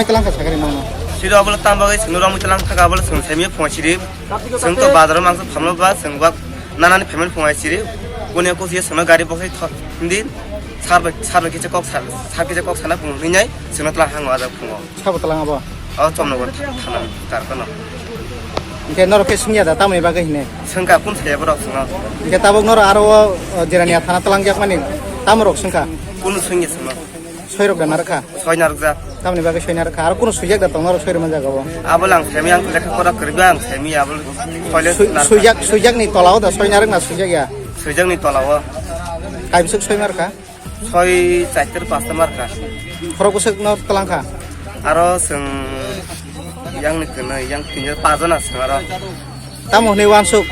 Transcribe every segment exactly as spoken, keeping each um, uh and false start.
Tlang kha sakari nang. Siro abole tam bagwi sino rong tlang thaka abole sino semi phone siri. Sino to bazar mangsa phamlo ba sino bak nanani payment phone siri. Kone ko siya sino gari bokhai thok hindi. Sar bai, sar bai kicha kok sar, sar kicha kok sana phone hinai sino tlang hango aja phone. Sabo tlang abo. O chomno go thana tar kono. Ke noro ke sungya da tamni bagwi hine. Sungka kun saya borok sino. Ke tabok noro aro o, o, Jirania thana tlang jak mani tamrok sungka. Kun sungya sino. Soirok da narkha. Soi narjak. Tamni bagwi soi narkha. Aro kuno suijak da tong norok soirok manjak abo. Abo lang semi ang lekha pora kwrwi ang semi abo. Toilet Sui-, narkha. Suijak, suijak ni tolao da soi narwk na suijak ya. Suijak ni tolao. Kaibsuk soi markha. Soi chaiter pasta markha. Khorok bwswk no twlang kha. Aro seng yang ni kena yang tinja pajana seng aro. Tamo hwnwi uansuk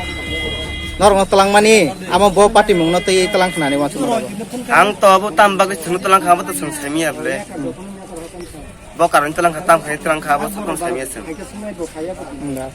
norokno twlangmani, amo bo party mungno twi twlang khnani uansuk norok. Ang to abo tam bagwi chwngno twlang kha, abo to chwng saimanya bwle. Bo karon twlang kha, tam khai twlang kha, abo chwng saimanya chwng. Wngkha.